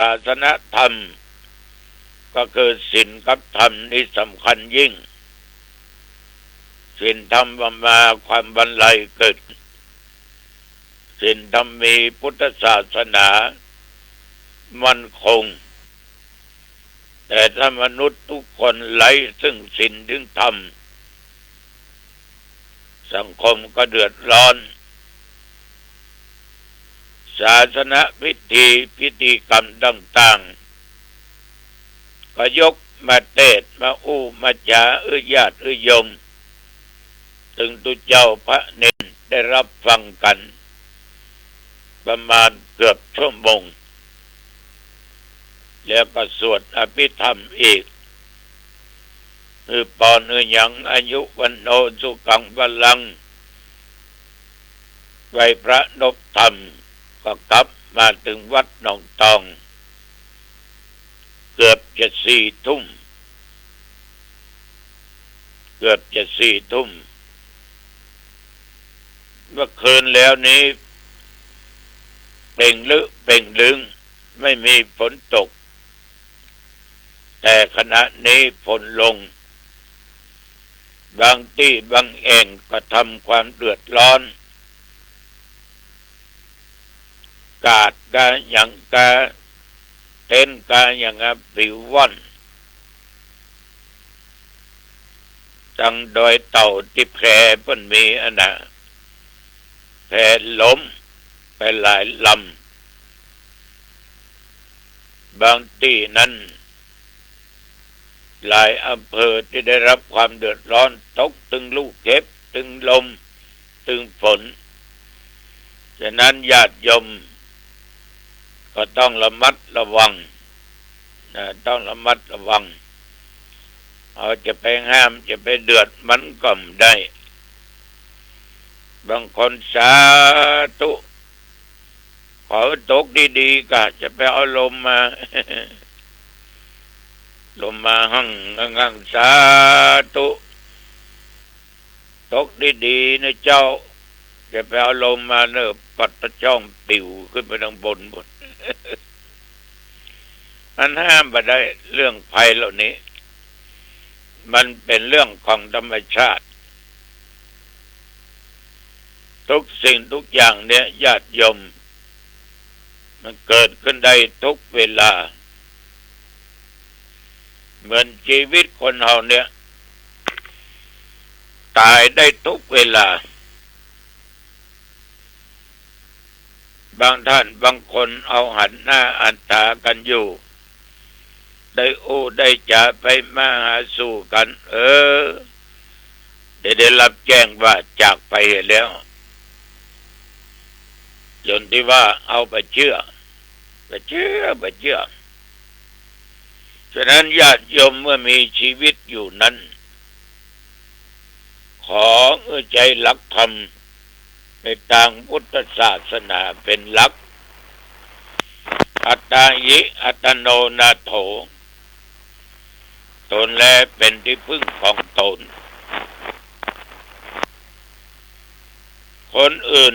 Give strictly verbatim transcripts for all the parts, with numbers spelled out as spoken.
าสนธรรม ก็คือศีลกับธรรมนี่สำคัญยิ่ง ศีลธรรมบำมาความบันไลเกิด ศีลธรรมมีพุทธศาสนามั่นคง แต่ถ้ามนุษย์ทุกคนไร้ซึ่งศีลซึ่งธรรม สังคมก็เดือดร้อน ศาสนพิธีพิธีกรรมต่างๆ ก็ยกมาเตศน์มาอู้มาจ๋าอื้อญาติอื้อโยม ตึงตุ๊เจ้าพระเณรได้รับฟังกั๋น ประมาณเกือบชั่วโมง แล้วก็สวดอภิธรรมอีก หื้อปอนหื้อหยัง อายุวัณโณ สุขัง พลัง ไหว้พระนบธรรม ก็กลับมาตึงวัดหนองตอง เกือบจะสี่ทุ่ม เกือบจะสี่ทุ่ม เมื่อคืนแล้วนี้ เป่งลึเป่งลึง ไม่มีฝนตก แต่ขณะนี้ฝนลง บางตี้บางแอ่งก็ทำความเดือดร้อน กาดกาหยังกา เต็นท์กาหยังอะ ปลิวว่อน ตังดอยเต่าตี้แพเปิ้นมีอันน่ะ แพล้มไปหลายลำ บางตี้นั้น หลายอำเภอตี้ได้รับความเดือดร้อน ตกตึงลูกเห็บ ตึงลม ตึงฝน ฉะนั้นญาติโยมก็ต้องระมัดระวังนะ ต้องระมัดระวัง เฮาจะไปห้าม จะไปเดือดมันก็บ่ได้ บางคน สาธุ ขอตกดีๆ กะจะไปเอาลมมา ลมมาหั่งหั่ง สาธุ ตกดีๆ นะเจ้า จะไปเอาลมมาเน่อ ปัดตะจ้องปิวขึ้นไปตังบนบน มันห้ามบ่ได้ เรื่องภัยเหล่านี้ มันเป๋นเรื่องของธรรมชาติ ทุกสิ่งทุกอย่างเนี่ย ญาติโยม มันเกิดขึ้นได้ทุกเวลา เหมือนชีวิตคนเฮาเนี่ย ต๋ายได้ทุกเวลา บางท่านบางคนเอาหันหน้าหันต๋ากั๋นอยู่ ได้อู้ได้จ๋าไปมาหาสู่กั๋น เออ ได้ ได้รับแจ้งว่าจากไปแล้ว จ๋นตี้ว่าเอาบ่เจื้อ บ่เจื้อ บ่เจื้อ ฉะนั้นญาติโยมเมื่อมีชีวิตอยู่นั้น ขอหื้อใจ๊หลักธรรมในตางพุทธศาสนาเป๋นหลัก อัตตาหิ อัตตโนนาโถ ตนแลเป๋นตี้พึ่งของตน คนอื่น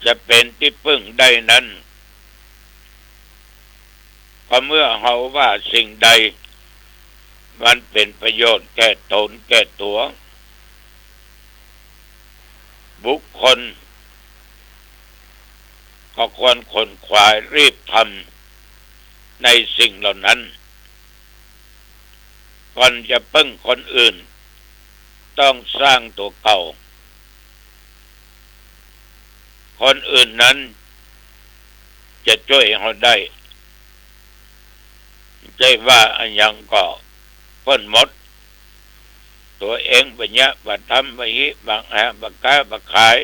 จะเป๋นตี้พึ่งได้นั้น ก็เมื่อเฮาว่าสิ่งใดมันเป๋นประโยชน์แก่ตนแก่ตั๋ว บุคคลก็ควรขวนขวายรีบทำในสิ่งเหล่านั้น ก่อนจะพึ่งคนอื่น ต้องสร้างตั๋วเก่า คนอื่นนั้นจะจ้วยเฮาได้ บ่ใจ้ว่าอะหยังก็เปิ้นหมด ตั๋วเองบ่เยียะ บ่ทำ บ่ฮิ บ่หา บ่ค้า บ่ขาย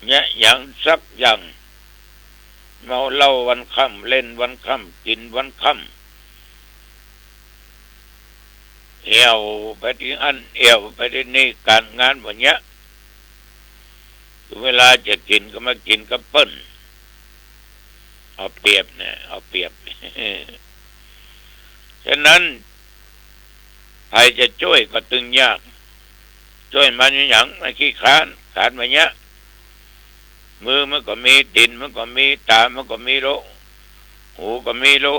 เยียะหยังสักอย่าง เมาเหล้าวันค่ำ เล่นวันค่ำ กิ๋นวันค่ำ เอี่ยวไปตี้อั้น เอี่ยวไปตี้นี่ ก๋านงานบ่เยียะ เวลาจะกิ๋นก็มากิ๋นกับเปิ้น เอาเปรียบนะ เอาเปรียบ ฉะนั้น ใผจะจ้วยก็ตึงยาก จ้วยมันอะหยัง มันขี้คร้าน ก๋านบ่เยียะ มือมันก็มี ตี๋นมันก็มี ต๋ามันก็มีลู หูก็มีลู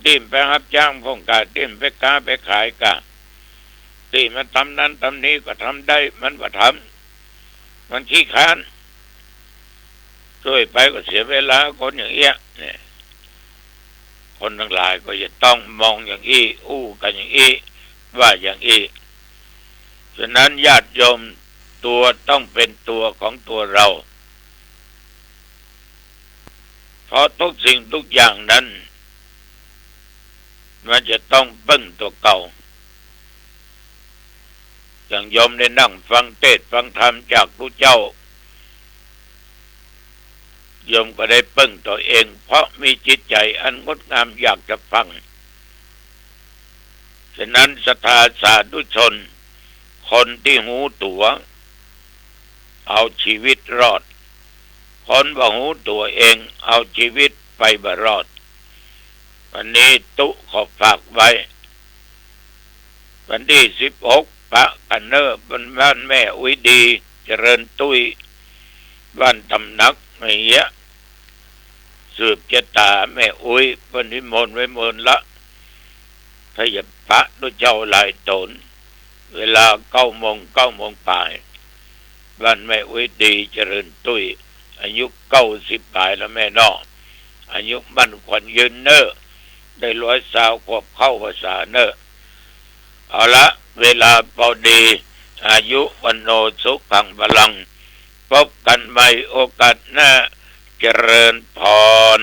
ตี้มันไปฮับจ้างพ่องก้า ตี้มันไปก๊าไปขายก้า ตี้มันทำนั้นทำนี้ก็ทำได้ มันบ่ทำ มันขี้คร้าน ช่วยไปก็เสียเวลา คนอย่างเอี้ย เนี่ย คนตังหลายก็จะต้องมองอย่างอี้ อู้กั๋นอย่างอี้ ว่าอย่างอี้ ฉะนั้นญาติโยม ตั๋วต้องเป๋นตั๋วของตั๋วเฮา เพราะทุกสิ่งทุกอย่างนั้น มันจะต้องเปิ้งตั๋วเก่า อย่างโยมได้นั่งฟังเตสน์ฟังธรรมจากพระเจ้า โยมก็ได้เปิ้งตั๋วเอง เพราะมีจิตใจ๋อันงดงามอยากจะฟัง ฉะนั้นศรัทธาสาธุชน คนตี้ฮู้ตั๋ว เอาชีวิตรอด คนบ่ฮู้ตั๋วเอง เอาชีวิตไปบ่รอด วันนี้ตุ๊ขอฝากไว้ วันตี้สิบหก ปะกั๋นเน่อ บ้านแม่อุ๊ยดี เจริญตุ้ย บ้านตำหนักแม่เฮีย สืบจะต๋าแม่อุ๊ย เปิ้นนิมนต์ไว้เมินละ พระเยซู พระพุทธเจ้าหลายต๋น เวลาเก้าโมง เก้าโมงป๋าย บ้านแม่อุ๊ยดี เจริญตุ้ย อายุเก้าสิบป๋ายแล้วแม่เนาะ อายุมั่นขวัญยืนเน่อ ได้ร้อยซาวขวบเข้าพรรษาเน่อ เอาละ เวลาพอดี อายุ วัณโณ สุขัง พลัง พบกั๋นใหม่โอกาสหน้า เจริญพร